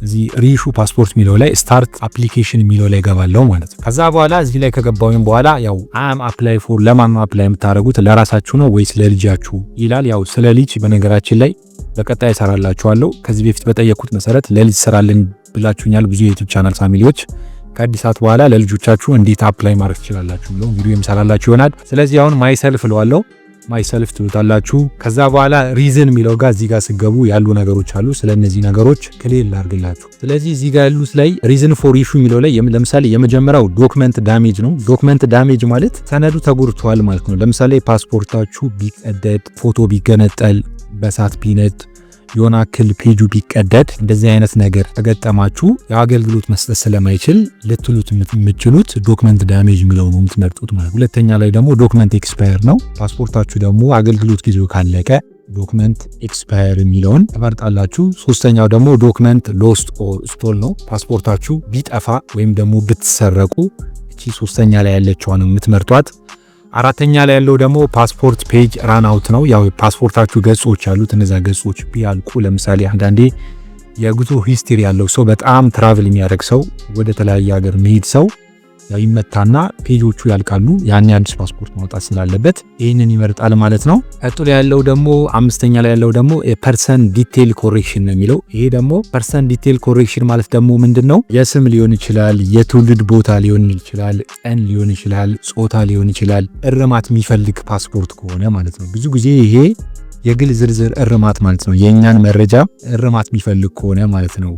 እዚህ reissue passport የሚለው ላይ start application የሚለው ላይ ገባለው ማለት ነው። ከዛ በኋላ እዚህ ላይ ከገባሁኝ በኋላ ያው I'm apply for ለማን apply የምታደርጉት ለራሳችሁ ነው ወይስ ለልጃችሁ ይላል። ያው ስለ ልጅ በነገራችን ላይ በቀጣይ እሰራላችኋለሁ። ከዚህ በፊት በጠየኩት መሰረት ለልጅ ስራልን ብላችሁኛል ብዙ የ YouTube channel family ዎች። ከአዲስ በኋላ ለልጆቻችሁ እንዴት apply ማድረግ ትችላላችሁ ብለው ቪዲዮ የምሰራላችሁ ይሆናል። ስለዚህ አሁን myself እለዋለሁ። Myself ትሉታላችሁ። ከዛ በኋላ reason የሚለው ጋር እዚህ ጋር ስገቡ ያሉ ነገሮች አሉ። ስለ እነዚህ ነገሮች clear ላድርግላችሁ። ስለዚህ እዚህ ጋር ያሉት ላይ reason for issue የሚለው ላይ ለምሳሌ የመጀመሪያው document damage ነው። Document damage ማለት ሰነዱ ተጎድቷል ማለት ነው። ለምሳሌ ፓስፖርታችሁ ቢቀደድ፣ ፎቶ ቢገነጠል፣ በሳት ቢነድ፣ የሆነ አክል ፔጁ ቢቀደድ፣ እንደዚህ አይነት ነገር ከገጠማችሁ የአገልግሎት መስጠት ስለማይችል ልትሉት የምትችሉት document damage የሚለው ነው የምትመርጡት ማለት። ሁለተኛ ላይ ደግሞ document expire ነው። ፓስፖርታችሁ ደግሞ አገልግሎት ጊዜው ካለቀ document expire የሚለውን ትመርጣላችሁ። ሶስተኛው ደግሞ document lost or stole ነው። ፓስፖርታችሁ ቢጠፋ ወይም ደግሞ ብትሰረቁ እቺ ሶስተኛ ላይ ያለችዋን የምትመርጧት። አራተኛ ላይ ያለው ደግሞ passport page run out ነው። ያው ፓስፖርታችሁ ገጾች አሉት። እነዛ ገጾች ቢያልቁ፣ ለምሳሌ አንዳንዴ የጉዞ history ያለው ሰው፣ በጣም travel የሚያደርግ ሰው፣ ወደ ተለያየ ሀገር የሚሄድ ሰው ያው ይመታና page ኦቹ ያልቃሉ። ያን አዲስ ፓስፖርት ማውጣት ስላለበት ይህንን ይመርጣል ማለት ነው። ቀጥሎ ያለው ደግሞ አምስተኛ ላይ ያለው ደግሞ person detail correction ነው የሚለው። ይሄ ደግሞ person detail correction ማለት ደግሞ ምንድን ነው? የስም ሊሆን ይችላል፣ የትውልድ ቦታ ሊሆን ይችላል፣ ቀን ሊሆን ይችላል፣ ጾታ ሊሆን ይችላል። እርማት የሚፈልግ ፓስፖርት ከሆነ ማለት ነው። ብዙ ጊዜ ይሄ የግል ዝርዝር እርማት ማለት ነው። የእኛን መረጃ እርማት የሚፈልግ ከሆነ ማለት ነው።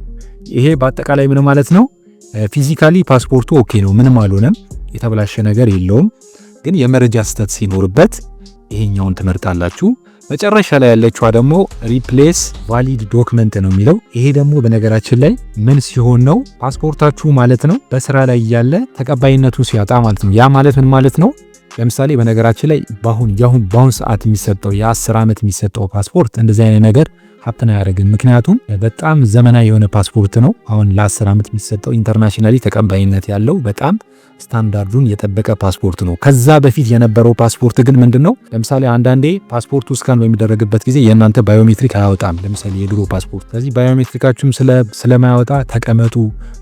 ይሄ በአጠቃላይ ምን ማለት ነው? Physically ፓስፖርቱ okay ነው፣ ምንም አልሆነም፣ የተበላሸ ነገር የለውም። ግን የመረጃ ስህተት ሲኖርበት ይሄኛውን ትመርጣላችሁ። መጨረሻ ላይ ያለችዋ ደግሞ replace valid document ነው የሚለው። ይሄ ደግሞ በነገራችን ላይ ምን ሲሆን ነው? ፓስፖርታችሁ ማለት ነው በስራ ላይ እያለ ተቀባይነቱ ሲያጣ ማለት ነው። ያ ማለት ምን ማለት ነው? ለምሳሌ በነገራችን ላይ በአሁን ሰዓት የሚሰጠው የ10 ዓመት የሚሰጠው ፓስፖርት እንደዚህ አይነት ነገር happen አያደርግም። ምክንያቱም በጣም ዘመናዊ የሆነ ፓስፖርት ነው። አሁን ለ10 ዓመት የሚሰጠው internationally ተቀባይነት ያለው በጣም ስታንዳርዱን የጠበቀ ፓስፖርት ነው። ከዛ በፊት የነበረው ፓስፖርት ግን ምንድን ነው? ለምሳሌ አንዳንዴ ፓስፖርቱ scan በሚደረግበት ጊዜ የእናንተ biometric አያወጣም። ለምሳሌ የድሮ ፓስፖርት። ስለዚህ biometric ኣችሁም ስለማያወጣ ተቀመጡ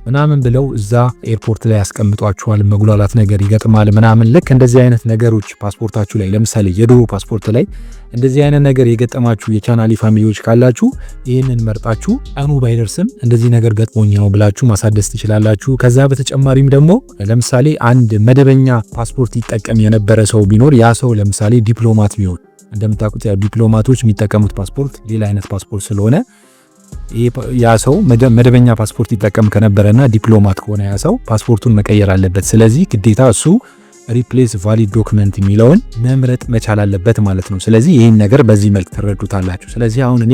ምናምን ብለው እዛ airport ላይ ያስቀምጧችኋል። መጉላላት ነገር ይገጥማል ምናምን። ልክ እንደዚህ አይነት ነገሮች ፓስፖርታችሁ ላይ፣ ለምሳሌ የድሮ ፓስፖርት ላይ እንደዚህ አይነት ነገር የገጠማችሁ የቻናሌ family ዎች ካላችሁ ይህንን መርጣችሁ ቀኑ ባይደርስም እንደዚህ ነገር ገጥሞኝ ነው ብላችሁ ማሳደስ ትችላላችሁ። ከዛ በተጨማሪም ደግሞ ለምሳሌ አንድ መደበኛ ፓስፖርት ይጠቀም የነበረ ሰው ቢኖር፣ ያ ሰው ለምሳሌ ዲፕሎማት ቢሆን፣ እንደምታውቁት ያው ዲፕሎማቶች የሚጠቀሙት ፓስፖርት ሌላ አይነት ፓስፖርት ስለሆነ፣ ያ ሰው መደበኛ ፓስፖርት ይጠቀም ከነበረና ዲፕሎማት ከሆነ ያ ሰው ፓስፖርቱን መቀየር አለበት። ስለዚህ ግዴታ እሱ replace valid document የሚለውን መምረጥ መቻል አለበት ማለት ነው። ስለዚህ ይህን ነገር በዚህ መልክ ትረዱታላችሁ። ስለዚህ አሁን እኔ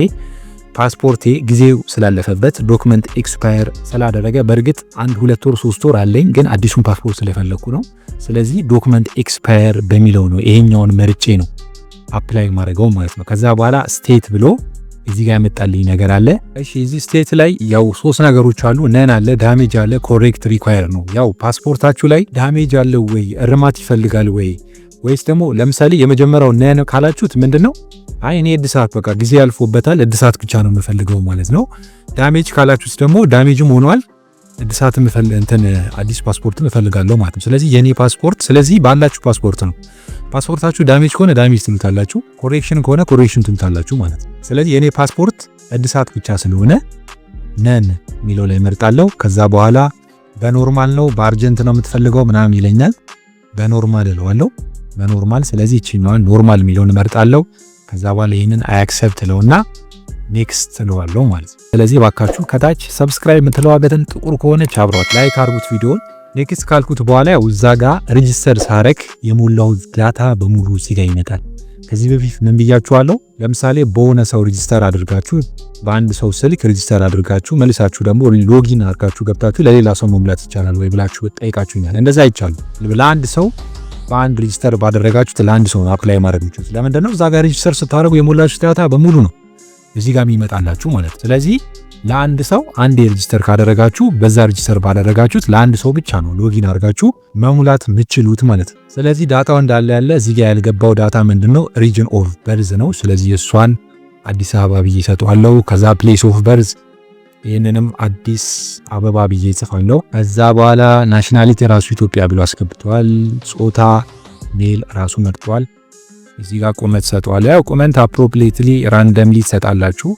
ፓስፖርቴ ፓስፖርቴ ጊዜው ስላለፈበት፣ document expire ስላደረገ፣ በእርግጥ አንድ 2 ወር 3 ወር አለኝ፣ ግን አዲሱን ፓስፖርት ስለፈለግኩ ነው። ስለዚህ document expire በሚለው ነው፣ ይሄኛውን መርጬ ነው apply ማድረገው ማለት ነው። ከዛ በኋላ state ብሎ እዚህ ጋር ያመጣልኝ ነገር አለ። እሺ፣ እዚህ state ላይ ያው ሶስት ነገሮች አሉ። None አለ፣ damage አለ፣ correct require ነው። ያው ፓስፖርታችሁ ላይ damage አለው ወይ፣ እርማት ይፈልጋል ወይ፣ ወይስ ደግሞ ለምሳሌ የመጀመሪያው none ካላችሁት ምንድን ነው? አይ፣ እኔ እድሳት በቃ ጊዜ ያልፎበታል፣ እድሳት ብቻ ነው የምፈልገው ማለት ነው። Damage ካላችሁት ደግሞ damage ም ሆኗል፣ እድሳት እንትን አዲስ ፓስፖርትም እፈልጋለሁ ማለት ነው። ስለዚህ የኔ ፓስፖርት፣ ስለዚህ ባላችሁ ፓስፖርት ነው። ፓስፖርታችሁ damage ከሆነ damage ትሉታላችሁ፣ correction ከሆነ correction ትሉታላችሁ ማለት ነው። ስለዚህ የኔ ፓስፖርት እድሳት ብቻ ስለሆነ none የሚለው ላይ እመርጣለሁ። ከዛ በኋላ በ normal ነው፣ በ urgent ነው የምትፈልገው ምናምን ይለኛል። በ normal እለዋለሁ። በ normal፣ ስለዚህ ይችኛዋን normal የሚለውን እመርጣለሁ። ከዛ በኋላ ይህንን I accept እለውና next እለዋለሁ ማለት ነው። ስለዚህ ባካችሁ ከታች subscribe የምትለዋ button ጥቁር ከሆነች አብሯት፣ like አርጉት ቪዲዮን። Next ካልኩት በኋላ ያው እዛ ጋር register ሳረግ የሞላው data በሙሉ እዚህ ጋር ይመጣል። ከዚህ በፊት ምን ብያችኋለሁ? ለምሳሌ በሆነ ሰው register አድርጋችሁ፣ በአንድ ሰው ስልክ register አድርጋችሁ፣ መልሳችሁ ደግሞ login አድርጋችሁ ገብታችሁ ለሌላ ሰው መሙላት ይቻላል ወይ ብላችሁ ጠይቃችሁኛል። እንደዛ አይቻልም። ለአንድ ሰው፣ በአንድ register ባደረጋችሁት ለአንድ ሰው apply ማድረግ የምትችሉት። ለምንድን ነው? እዛ ጋር register ስታደርጉ የሞላችሁት data በሙሉ ነው እዚህ ጋር የሚመጣላችሁ ማለት ነው። ስለዚህ ለአንድ ሰው አንድ register ካደረጋችሁ፣ በዛ register ባደረጋችሁት ለአንድ ሰው ብቻ ነው login አድርጋችሁ መሙላት የምትችሉት ማለት ነው። ስለዚህ data ው እንዳለ ያለ፣ እዚህ ጋር ያልገባው data ምንድነው? Region of birth ነው። ስለዚህ እሷን አዲስ አበባ ብዬ እሰጠዋለሁ። ከዛ place of birth ይህንንም አዲስ አበባ ብዬ እጽፋለሁ። ከዛ በኋላ nationality ራሱ ኢትዮጵያ ብሎ አስገብተዋል። ጾታ male ራሱ መርጧል። እዚህ ጋር ቁመት ሰጠዋል። ያው ቁመት appropriately randomly ትሰጣላችሁ።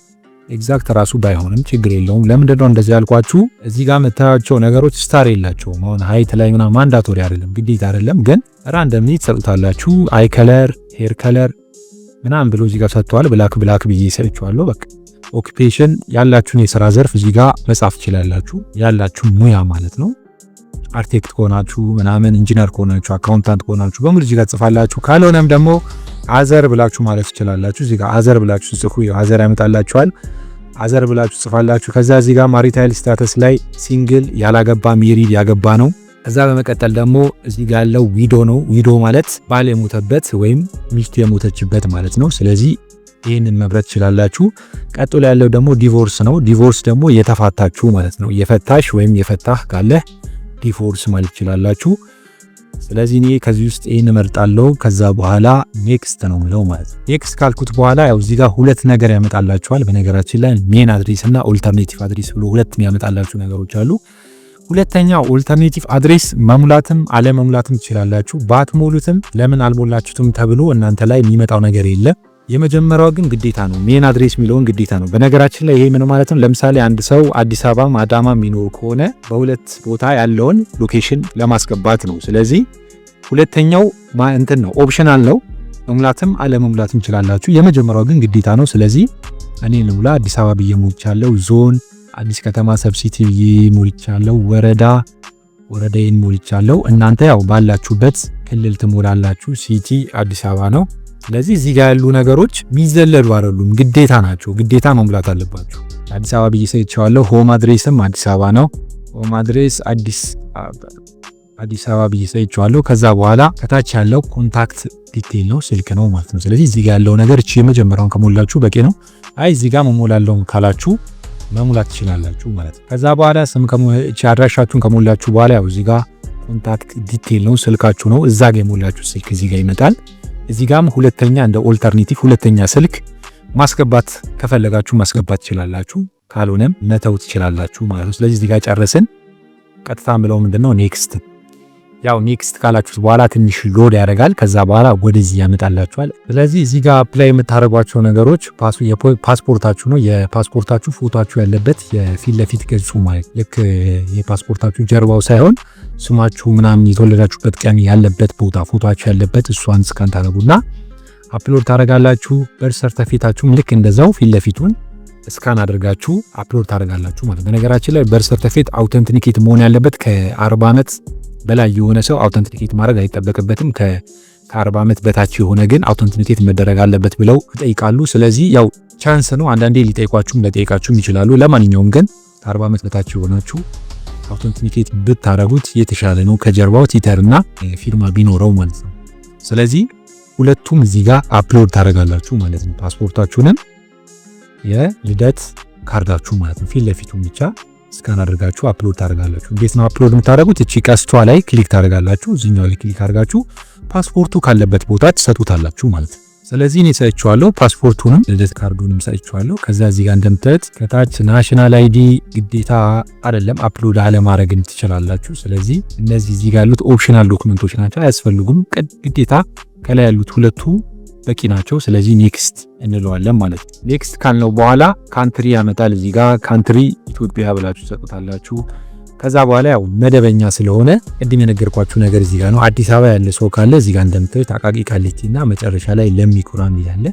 Exact ራሱ ባይሆንም ችግር የለውም። ለምንድን ነው እንደዚህ ያልኳችሁ? እዚህ ጋር የምታያቸው ነገሮች star የላቸውም። አሁን height ላይ ምናምን mandatory አይደለም፣ ግዴታ አይደለም፣ ግን randomly ትሰጡታላችሁ። Eye color፣ hair color ምናምን ብሎ እዚህ ጋር ሰጥተዋል። Black black ብዬ ሰጥቼዋለሁ። በቃ occupation ያላችሁን የስራ ዘርፍ እዚህ ጋር መጻፍ ትችላላችሁ። ያላችሁ ሙያ ማለት ነው። አርክቴክት ከሆናችሁ ምናምን፣ ኢንጂነር ከሆናችሁ፣ accountant ከሆናችሁ በሙሉ እዚህ ጋር ትጽፋላችሁ። ካልሆነም ደግሞ other ብላችሁ ማለት ትችላላችሁ። እዚህ ጋር other ብላችሁ ጽፉ፣ other ያመጣላችኋል። Other ብላችሁ ጽፋላችሁ። ከዛ እዚህ ጋር marital status ላይ single ያላገባ፣ married ያገባ ነው። ከዛ በመቀጠል ደግሞ እዚህ ጋር ያለው widow ነው። Widow ማለት ባል የሞተበት ወይም ሚስቱ የሞተችበት ማለት ነው። ስለዚህ ይህንን መምረጥ ትችላላችሁ። ቀጥሎ ያለው ደግሞ divorce ነው። Divorce ደግሞ የተፋታችሁ ማለት ነው። የፈታሽ ወይም የፈታህ ካለ divorce ማለት ትችላላችሁ። ስለዚህ እኔ ከዚህ ውስጥ ይህን እመርጣለሁ። ከዛ በኋላ next ነው ምለው ማለት ነው። Next ካልኩት በኋላ ያው እዚህ ጋር ሁለት ነገር ያመጣላችኋል። በነገራችን ላይ main address እና alternative address ብሎ ሁለት የሚያመጣላችሁ ነገሮች አሉ። ሁለተኛው alternative address መሙላትም አለመሙላትም ትችላላችሁ። ባትሞሉትም ለምን አልሞላችሁትም ተብሎ እናንተ ላይ የሚመጣው ነገር የለም። የመጀመሪያው ግን ግዴታ ነው። Main address የሚለውን ግዴታ ነው። በነገራችን ላይ ይሄ ምን ማለት ነው? ለምሳሌ አንድ ሰው አዲስ አበባም አዳማ የሚኖር ከሆነ በሁለት ቦታ ያለውን location ለማስገባት ነው። ስለዚህ ሁለተኛው እንትን ነው፣ optional ነው። መሙላትም አለመሙላትም ትችላላችሁ። የመጀመሪያው ግን ግዴታ ነው። ስለዚህ እኔ ልሙላ። አዲስ አበባ ብዬ ሞልቻለሁ። ዞን አዲስ ከተማ፣ sub city ብዬ ሞልቻለሁ። ወረዳ ወረዳዬን ሞልቻለሁ። እናንተ ያው ባላችሁበት ክልል ትሞላላችሁ። City አዲስ አበባ ነው። ስለዚህ እዚህ ጋር ያሉ ነገሮች የሚዘለሉ አይደሉም፣ ግዴታ ናቸው። ግዴታ መሙላት አለባችሁ። አዲስ አበባ ብዬ ሰጥቼዋለሁ። Home address ም አዲስ አበባ ነው። Home address አዲስ አበባ ብዬ ሰጥቼዋለሁ። ከዛ በኋላ ከታች ያለው contact detail ነው፣ ስልክ ነው ማለት ነው። ስለዚህ እዚህ ጋር ያለው ነገር እቺ የመጀመሪያውን ከሞላችሁ በቂ ነው። አይ፣ እዚህ ጋር መሞላለው ካላችሁ መሙላት ትችላላችሁ ማለት ነው። ከዛ በኋላ ስም፣ እቺ አድራሻችሁን ከሞላችሁ በኋላ ያው እዚህ ጋር contact detail ነው፣ ስልካችሁ ነው። እዛ ጋር የሞላችሁ ስልክ እዚህ ጋር ይመጣል። እዚህ ጋርም ሁለተኛ እንደ alternative ሁለተኛ ስልክ ማስገባት ከፈለጋችሁ ማስገባት ትችላላችሁ፣ ካልሆነም መተው ትችላላችሁ ማለት ነው። ስለዚህ እዚህ ጋር ጨረስን። ቀጥታ ብለው ምንድነው next። ያው next ካላችሁት በኋላ ትንሽ load ያደርጋል። ከዛ በኋላ ወደዚህ ያመጣላችኋል። ስለዚህ እዚህ ጋር apply የምታደርጓቸው ነገሮች ፓስፖርታችሁ ነው። የፓስፖርታችሁ ፎቶችሁ ያለበት የፊት ለፊት ገጹ ማለት፣ ልክ የፓስፖርታችሁ ጀርባው ሳይሆን ስማችሁ ምናምን የተወለዳችሁበት ቀን ያለበት ቦታ ፎቶችሁ ያለበት፣ እሷን scan ታደርጉና upload ታደርጋላችሁ። Birth certificate ኣችሁም ልክ እንደዛው ፊት ለፊቱን scan አድርጋችሁ upload ታደርጋላችሁ ማለት። በነገራችን ላይ birth certificate authenticate መሆን ያለበት፣ ከ40 ዓመት በላይ የሆነ ሰው authenticate ማድረግ አይጠበቅበትም። ከ40 ዓመት በታች የሆነ ግን authenticate መደረግ አለበት ብለው ይጠይቃሉ። ስለዚህ ያው chance ነው፣ አንዳንዴ ሊጠይቋችሁም ላይጠይቋችሁም ይችላሉ። ለማንኛውም ግን ከ40 ዓመት በታች የሆናችሁ authenticate ብታረጉት የተሻለ ነው፣ ከጀርባው ቲተር እና ፊርማ ቢኖረው ማለት ነው። ስለዚህ ሁለቱም እዚህ ጋር upload ታደርጋላችሁ ማለት ነው። ፓስፖርታችሁንም የልደት ካርዳችሁ ማለት ነው። ፊት ለፊቱን ብቻ scan አድርጋችሁ upload ታደርጋላችሁ። እንዴት ነው upload የምታደርጉት? እቺ ቀስቷ ላይ click ታደርጋላችሁ። እዚህኛው ላይ click አድርጋችሁ ፓስፖርቱ ካለበት ቦታ ትሰጡታላችሁ ማለት ነው። ስለዚህ እኔ ሰጥቼዋለሁ። ፓስፖርቱንም ልደት ካርዱንም ሰጥቼዋለሁ። ከዛ እዚህ ጋር እንደምታዩት ከታች national ID ግዴታ አይደለም፣ upload አለማድረግም ትችላላችሁ። ስለዚህ እነዚህ እዚህ ጋር ያሉት optional document ኦች ናቸው፣ አያስፈልጉም። ግዴታ ከላይ ያሉት ሁለቱ በቂ ናቸው። ስለዚህ next እንለዋለን ማለት ነው። Next ካልነው በኋላ country ያመጣል። እዚህ ጋር country ኢትዮጵያ ብላችሁ ትሰጡታላችሁ። ከዛ በኋላ ያው መደበኛ ስለሆነ ቅድም የነገርኳችሁ ነገር እዚህ ጋር ነው። አዲስ አበባ ያለ ሰው ካለ እዚህ ጋር እንደምታዩት አቃቂ ቃሊቲ እና መጨረሻ ላይ ለሚ ኩራ የሚል አለ።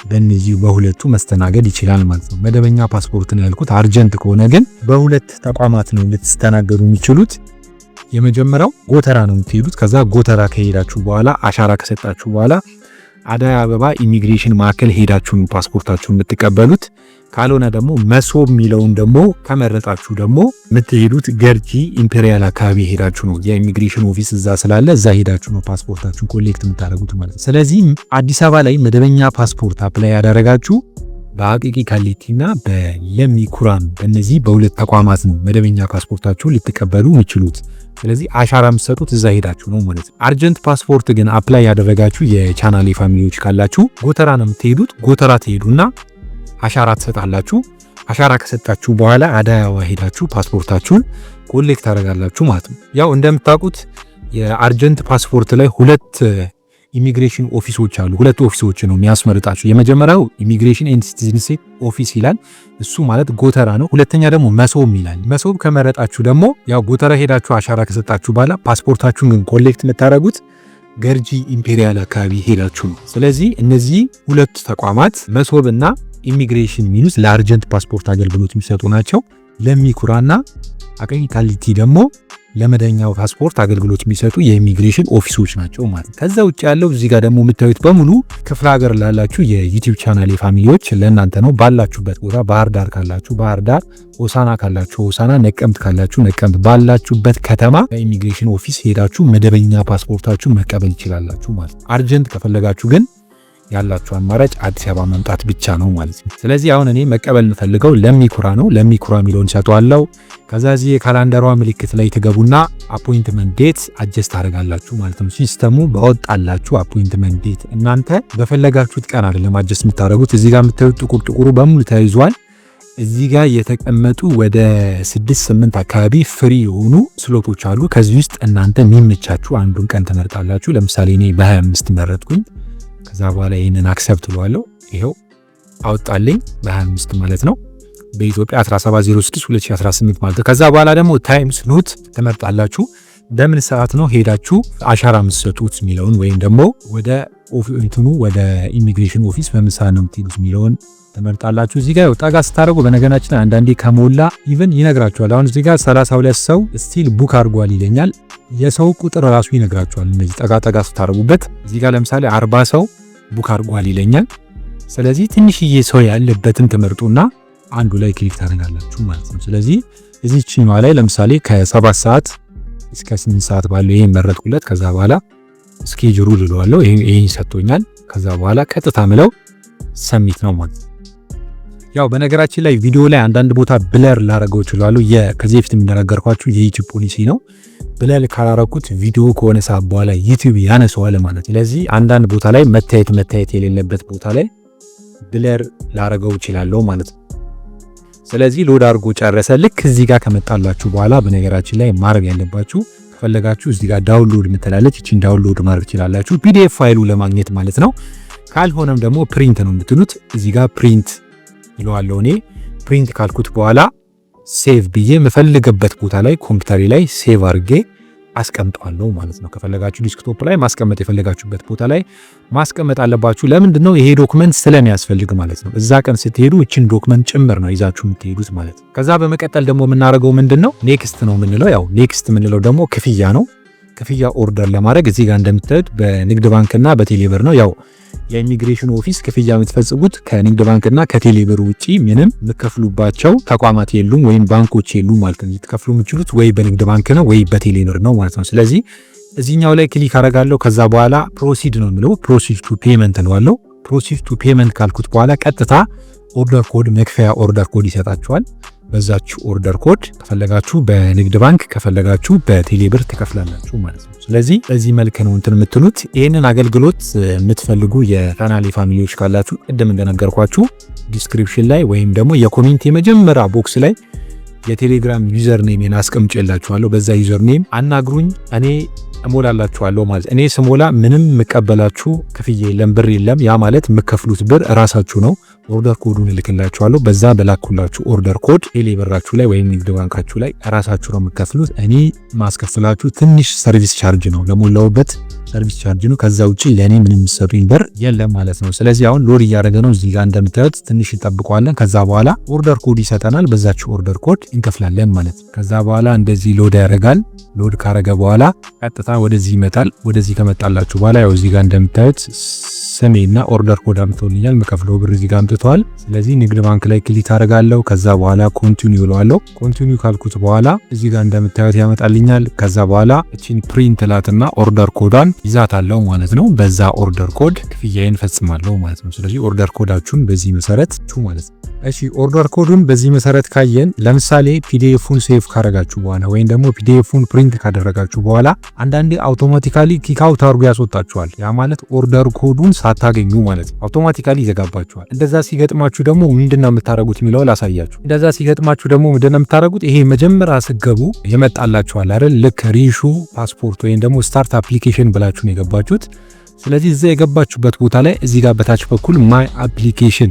በእነዚህ በሁለቱ መስተናገድ ይችላል ማለት ነው። መደበኛ ፓስፖርት ነው ያልኩት። Urgent ከሆነ ግን በሁለት ተቋማት ነው ልትስተናገዱ የሚችሉት። የመጀመሪያው ጎተራ ነው የምትሄዱት። ከዛ ጎተራ ከሄዳችሁ በኋላ፣ አሻራ ከሰጣችሁ በኋላ አደይ አበባ ኢሚግሬሽን ማዕከል ሄዳችሁ ፓስፖርታችሁን የምትቀበሉት። ካልሆነ ደግሞ መሶብ የሚለውን ደግሞ ከመረጣችሁ ደግሞ የምትሄዱት ገርጂ ኢምፔሪያል አካባቢ ሄዳችሁ ነው። የ immigration office እዛ ስላለ እዛ ሄዳችሁ ነው ፓስፖርታችሁን collect የምታደርጉት ማለት ነው። ስለዚህ አዲስ አበባ ላይ መደበኛ ፓስፖርት apply ያደረጋችሁ በአቃቂ ቃሊቲና በለሚ ኩራም በእነዚህ በሁለት ተቋማት ነው መደበኛ ፓስፖርታችሁን ልትቀበሉ የሚችሉት። ስለዚህ አሻራ የምትሰጡት እዛ ሄዳችሁ ነው ማለት ነው። Urgent ፓስፖርት ግን apply ያደረጋችሁ የቻናሌ family ዎች ካላችሁ ጎተራ ነው የምትሄዱት። ጎተራ ትሄዱና አሻራ ትሰጣላችሁ። አሻራ ከሰጣችሁ በኋላ አደይ አበባ ሄዳችሁ ፓስፖርታችሁን collect ታደርጋላችሁ ማለት ነው። ያው እንደምታውቁት የ urgent ፓስፖርት ላይ ሁለት immigration office ኦች አሉ። ሁለት office ኦች ነው የሚያስመርጣችሁ። የመጀመሪያው Immigration and Citizenship Office ይላል። እሱ ማለት ጎተራ ነው። ሁለተኛ ደግሞ መሶብ ይላል። መሶብ ከመረጣችሁ ደግሞ ያው ጎተራ ሄዳችሁ አሻራ ከሰጣችሁ በኋላ ፓስፖርታችሁን ግን collect የምታደርጉት ገርጂ ኢምፔሪያል አካባቢ ሄዳችሁ ነው። ስለዚህ እነዚህ ሁለት ተቋማት መሶብና ኢሚግሬሽን የሚሉት ለ urgent ፓስፖርት አገልግሎት የሚሰጡ ናቸው። ለሚ ኩራና አቃቂ ቃሊቲ ደግሞ ለመደበኛው ፓስፖርት አገልግሎት የሚሰጡ የ immigration office ኦች ናቸው ማለት ነው። ከዛ ውጭ ያለው እዚህ ጋር ደግሞ የምታዩት በሙሉ ክፍለ ሀገር ላላችሁ የ YouTube channel family ዎች ለእናንተ ነው። ባላችሁበት ቦታ ባህር ዳር ካላችሁ ባህር ዳር፣ ሆሳና ካላችሁ ሆሳና፣ ነቀምት ካላችሁ ነቀምት፣ ባላችሁበት ከተማ በ immigration office ሄዳችሁ መደበኛ ፓስፖርታችሁን መቀበል ይችላላችሁ ማለት ነው። Urgent ከፈለጋችሁ ግን ያላችሁ አማራጭ አዲስ አበባ መምጣት ብቻ ነው ማለት ነው። ስለዚህ አሁን እኔ መቀበል የምፈልገው ለሚ ኩራ ነው። ለሚ ኩራ የሚለውን ሰጠዋለሁ። ከዛ እዚህ የ calendar ሯ ምልክት ላይ ትገቡና appointment date adjust ታደርጋላችሁ ማለት ነው። System ኡ ባወጣላችሁ appointment date እናንተ በፈለጋችሁት ቀን አይደለም adjust የምታደርጉት። እዚህ ጋር የምታዩት ጥቁር ጥቁሩ በሙሉ ተይዟል። እዚህ ጋር የተቀመጡ ወደ 6 8 አካባቢ free የሆኑ slot ኦች አሉ። ከዚህ ውስጥ እናንተ የሚመቻችሁ አንዱን ቀን ትመርጣላችሁ። ለምሳሌ እኔ በ25 መረጥኩኝ። ከዛ በኋላ ይህንን accept ብለዋለሁ። ይኸው አወጣልኝ በ25 ማለት ነው። በኢትዮጵያ 1706 2018 ማለት ነው። ከዛ በኋላ ደግሞ time slot ትመርጣላችሁ። በምን ሰዓት ነው ሄዳችሁ አሻራ የምትሰጡት የሚለውን ወይም ደግሞ ወደ እንትኑ ወደ immigration office በምን ሰዓት ነው የምትሄዱት የሚለውን ትመርጣላችሁ። እዚህ ጋር ጠጋ ስታደርጉ በነገራችን አንዳንዴ ከሞላ even ይነግራችኋል። አሁን እዚህ ጋር 32 ሰው still book አድርጓል ይለኛል። የሰው ቁጥር ራሱ ይነግራችኋል። እነዚህ ጠጋ ጠጋ ስታደርጉበት እዚህ ጋር ለምሳሌ 40 ሰው book አድርጓል ይለኛል። ስለዚህ ትንሽዬ ሰው ያለበትን ትመርጡና አንዱ ላይ click ታደርጋላችሁ ማለት ነው። ስለዚህ እዚህችኛዋ ላይ ለምሳሌ ከ7 ሰዓት እስከ 8 ሰዓት ባለው ይሄን መረጥኩለት። ከዛ በኋላ schedule እለዋለሁ። ይሄን ሰጥቶኛል። ከዛ በኋላ ቀጥታ ምለው submit ነው ማለት ነው። ያው በነገራችን ላይ ቪዲዮ ላይ አንዳንድ ቦታ blur ላረገው እችላለሁ። ከዚህ በፊት እንደነገርኳችሁ የ YouTube ፖሊሲ ነው። Blur ካላረኩት ቪዲዮ ከሆነ ሰዓት በኋላ YouTube ያነሰዋል ማለት። ስለዚህ አንዳንድ ቦታ ላይ መታየት መታየት የሌለበት ቦታ ላይ blur ላረገው እችላለሁ ማለት ነው። ስለዚህ load አድርጎ ጨረሰ። ልክ እዚህ ጋር ከመጣላችሁ በኋላ በነገራችን ላይ ማድረግ ያለባችሁ ከፈለጋችሁ እዚህ ጋር download የምትላለች፣ እቺን download ማድረግ ትችላላችሁ፣ PDF ፋይሉ ለማግኘት ማለት ነው። ካልሆነም ደግሞ print ነው የምትሉት። እዚህ ጋር print ይለዋለሁ እኔ። Print ካልኩት በኋላ save ብዬ የምፈልግበት ቦታ ላይ ኮምፒውተሬ ላይ save አድርጌ አስቀምጠዋለሁ ማለት ነው። ከፈለጋችሁ desktop ላይ ማስቀመጥ፣ የፈለጋችሁበት ቦታ ላይ ማስቀመጥ አለባችሁ። ለምንድን ነው? ይሄ document ስለሚያስፈልግ ማለት ነው። እዛ ቀን ስትሄዱ እችን document ጭምር ነው ይዛችሁ የምትሄዱት ማለት ነው። ከዛ በመቀጠል ደግሞ የምናደርገው ምንድን ነው? Next ነው የምንለው። ያው next የምንለው ደግሞ ክፍያ ነው። የክፍያ order ለማድረግ እዚህ ጋር እንደምታዩት በንግድ ባንክና በቴሌብር ነው። ያው የ immigration office ክፍያ የምትፈጽሙት ከንግድ ባንክና ከቴሌብር ውጪ ምንም የምትከፍሉባቸው ተቋማት የሉም ወይም ባንኮች የሉም ማለት ነው። ልትከፍሉ የምትችሉት ወይ በንግድ ባንክ ነው ወይ በቴሌብር ነው ማለት ነው። ስለዚህ እዚህኛው ላይ click አደርጋለሁ። ከዛ በኋላ proceed ነው የሚለው፣ proceed to payment እለዋለሁ። Proceed to payment ካልኩት በኋላ ቀጥታ order code፣ መክፈያ order code ይሰጣችኋል። በዛችሁ order code ከፈለጋችሁ በንግድ ባንክ፣ ከፈለጋችሁ በቴሌብር ትከፍላላችሁ ማለት ነው። ስለዚህ በዚህ መልክ ነው እንትን የምትሉት። ይህንን አገልግሎት የምትፈልጉ የቻናሌ family ዎች ካላችሁ ቅድም እንደነገርኳችሁ description ላይ ወይም ደግሞ የ comment የመጀመሪያ box ላይ የቴሌግራም username ን አስቀምጬላችኋለሁ። በዛ username አናግሩኝ፣ እኔ እሞላላችኋለሁ ማለት። እኔ ስሞላ ምንም የምቀበላችሁ ክፍያ የለም፣ ብር የለም። ያ ማለት የምከፍሉት ብር እራሳችሁ ነው። Order code ኡን እልክላችኋለሁ። በዛ በላኩላችሁ order code ቴሌ ብራችሁ ላይ ወይም ንግድ ባንካችሁ ላይ እራሳችሁ ነው የምከፍሉት። እኔ ማስከፍላችሁ ትንሽ service charge ነው፣ ለሞላውበት service charge ነው። ከዛ ውጪ ለእኔ ምንም የምትሰጡኝ ብር የለም ማለት ነው። ስለዚህ አሁን load እያደረገ ነው። እዚህ ጋር እንደምታዩት ትንሽ እንጠብቀዋለን። ከዛ በኋላ order code ይሰጠናል። በዛችሁ order code እንከፍላለን ማለት ነው። ከዛ በኋላ እንደዚህ load ያደርጋል። Load ካረገ በኋላ ቀጥታ ወደዚህ ይመጣል። ወደዚህ ከመጣላችሁ በኋላ ያው እዚህ ጋር እንደምታዩት ስሜና order code አምጥቶልኛል። መከፍለው ብር እዚህ ጋር አምጥተዋል። ስለዚህ ንግድ ባንክ ላይ click አደርጋለሁ። ከዛ በኋላ continue እለዋለሁ። Continue ካልኩት በኋላ እዚህ ጋር እንደምታዩት ያመጣልኛል። ከዛ በኋላ እቺን print ላትና order code ዷን ይዛታለሁ ማለት ነው። በዛ order code ክፍያዬን ፈጽማለሁ ማለት ነው። ስለዚህ order code ኣችሁን በዚህ መሰረት ማለት ነው። እሺ፣ order code ኡን በዚህ መሰረት ካየን፣ ለምሳሌ PDF ኡን save ካረጋችሁ በኋላ ወይም ደግሞ PDF ኡን print ካደረጋችሁ በኋላ አንዳንዴ automatically kick out አድርጎ ያስወጣችኋል። ያ ማለት order code ኡን ሳታገኙ ማለት ነው። Automatically ይዘጋባችኋል። እንደዛ ሲገጥማችሁ ደግሞ ምንድነው የምታደርጉት የሚለው ላሳያችሁ። እንደዛ ሲገጥማችሁ ደግሞ ምንድነው የምታደርጉት? ይሄ መጀመሪያ ስትገቡ የመጣላችኋል አይደል? ልክ reissue passport ወይም ደግሞ start application ብላችሁ ነው የገባችሁት። ስለዚህ እዛ የገባችሁበት ቦታ ላይ እዚህ ጋር በታች በኩል my application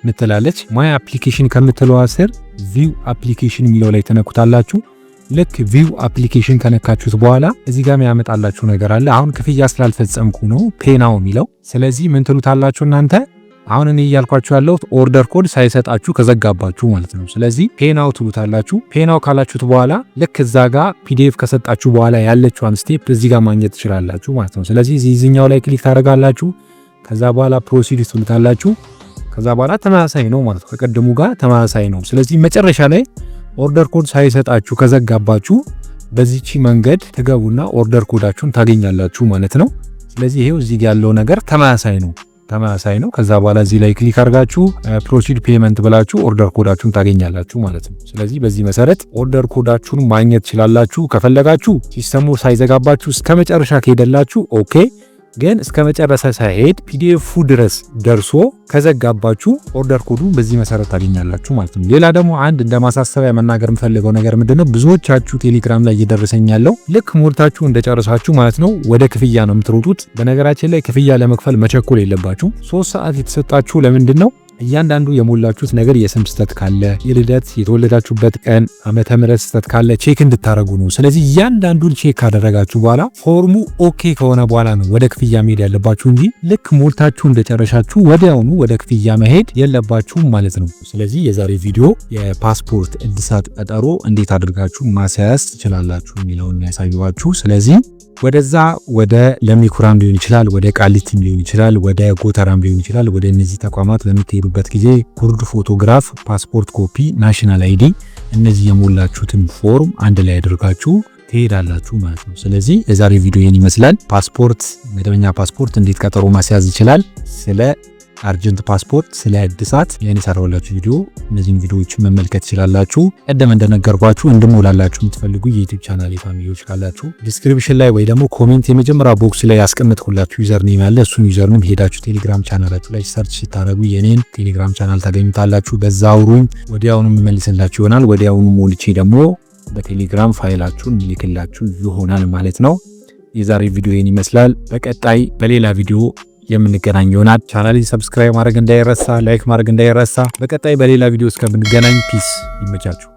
ምትላለች። My application ከምትለዋ ስር view application የሚለው ላይ ትነኩታላችሁ። ልክ view application ከነካችሁት በኋላ እዚህ ጋር ያመጣላችሁ ነገር አለ። አሁን ክፍያ ስላልፈጸምኩ ነው pay now የሚለው። ስለዚህ ምን ትሉታላችሁ እናንተ? አሁን እኔ እያልኳችሁ ያለሁት order code ሳይሰጣችሁ ከዘጋባችሁ ማለት ነው። ስለዚህ pay now ትሉታላችሁ። Pay now ካላችሁት በኋላ ልክ እዛ ጋር PDF ከሰጣችሁ በኋላ ያለችዋን step እዚህ ጋር ማግኘት ትችላላችሁ ማለት ነው። ስለዚህ እዚህኛው ላይ click ታደርጋላችሁ። ከዛ በኋላ proceed ትሉታላችሁ። ከዛ በኋላ ተመሳሳይ ነው ማለት ነው፣ ከቀደሙ ጋር ተመሳሳይ ነው። ስለዚህ መጨረሻ ላይ order code ሳይሰጣችሁ ከዘጋባችሁ በዚህቺ መንገድ ትገቡና order code ኣችሁን ታገኛላችሁ ማለት ነው። ስለዚህ ይሄው እዚህ ያለው ነገር ተመሳሳይ ነው። ከዛ በኋላ እዚህ ላይ click አድርጋችሁ proceed payment ብላችሁ order code ኣችሁን ታገኛላችሁ ማለት ነው። ስለዚህ በዚህ መሰረት order code ኣችሁን ማግኘት ትችላላችሁ። ከፈለጋችሁ system ኡ ሳይዘጋባችሁ እስከ መጨረሻ ከሄደላችሁ okay፣ ግን እስከ መጨረሻ ሳይሄድ PDF ኡ ድረስ ደርሶ ከዘጋባችሁ order code ኡ በዚህ መሰረት ታገኛላችሁ ማለት ነው። ሌላ ደግሞ አንድ እንደ ማሳሰቢያ መናገር የምፈልገው ነገር ምንድነው? ብዙዎቻችሁ ቴሌግራም ላይ እየደረሰኝ ያለው ልክ ሞልታችሁ እንደጨረሳችሁ ማለት ነው ወደ ክፍያ ነው የምትሮጡት። በነገራችን ላይ ክፍያ ለመክፈል መቸኮል የለባችሁ። 3 ሰዓት የተሰጣችሁ ለምንድን ነው? እያንዳንዱ የሞላችሁት ነገር የስም ስህተት ካለ፣ የልደት የተወለዳችሁበት ቀን ዓመተ ምህረት ስህተት ካለ check እንድታደርጉ ነው። ስለዚህ እያንዳንዱን check ካደረጋችሁ በኋላ ፎርሙ okay ከሆነ በኋላ ነው ወደ ክፍያ መሄድ ያለባችሁ እንጂ ልክ ሞልታችሁ እንደጨረሻችሁ ወዲያውኑ ወደ ክፍያ መሄድ የለባችሁም ማለት ነው። ስለዚህ የዛሬ ቪዲዮ የፓስፖርት እድሳት ቀጠሮ እንዴት አድርጋችሁ ማስያዝ ትችላላችሁ የሚለውን ያሳየኋችሁ። ስለዚህ ወደዛ ወደ ለሚኩራም ሊሆን ይችላል፣ ወደ ቃሊቲም ሊሆን ይችላል፣ ወደ ጎተራም ሊሆን ይችላል። ወደ እነዚህ ተቋማት በምትሄዱበት ጊዜ ጉርድ ፎቶግራፍ፣ passport copy፣ national ID፣ እነዚህ የሞላችሁትን ፎርም አንድ ላይ አድርጋችሁ ትሄዳላችሁ ማለት ነው። ስለዚህ የዛሬ ቪዲዮ ይህን ይመስላል። ፓስፖርት፣ መደበኛ ፓስፖርት እንዴት ቀጠሮ ማስያዝ ይችላል፣ ስለ urgent ፓስፖርት፣ ስለ እድሳት የኔ ሰራሁላችሁ ቪዲዮ፣ እነዚህን ቪዲዮዎች መመልከት ትችላላችሁ። ቀደም እንደነገርኳችሁ እንድሞላላችሁ የምትፈልጉ የ YouTube channel family ዎች ካላችሁ description ላይ ወይ ደግሞ comment የመጀመሪያ box ላይ ያስቀመጥኩላችሁ username ያለ፣ እሱን username ሄዳችሁ ቴሌግራም ቻናላችሁ ላይ search ስታደርጉ የኔን ቴሌግራም ቻናል ታገኙታላችሁ። በዛ አውሩኝ፣ ወዲያውኑ የምመልስላችሁ ይሆናል። ወዲያውኑ ሞልቼ ደግሞ በቴሌግራም ፋይላችሁን ልክላችሁ ይሆናል ማለት ነው። የዛሬ ቪዲዮ ይህን ይመስላል። በቀጣይ በሌላ ቪዲዮ የምንገናኝ ይሆናል። ቻናሌን subscribe ማድረግ እንዳይረሳ፣ like ማድረግ እንዳይረሳ። በቀጣይ በሌላ ቪዲዮ እስከምንገናኝ peace፣ ይመቻችሁ።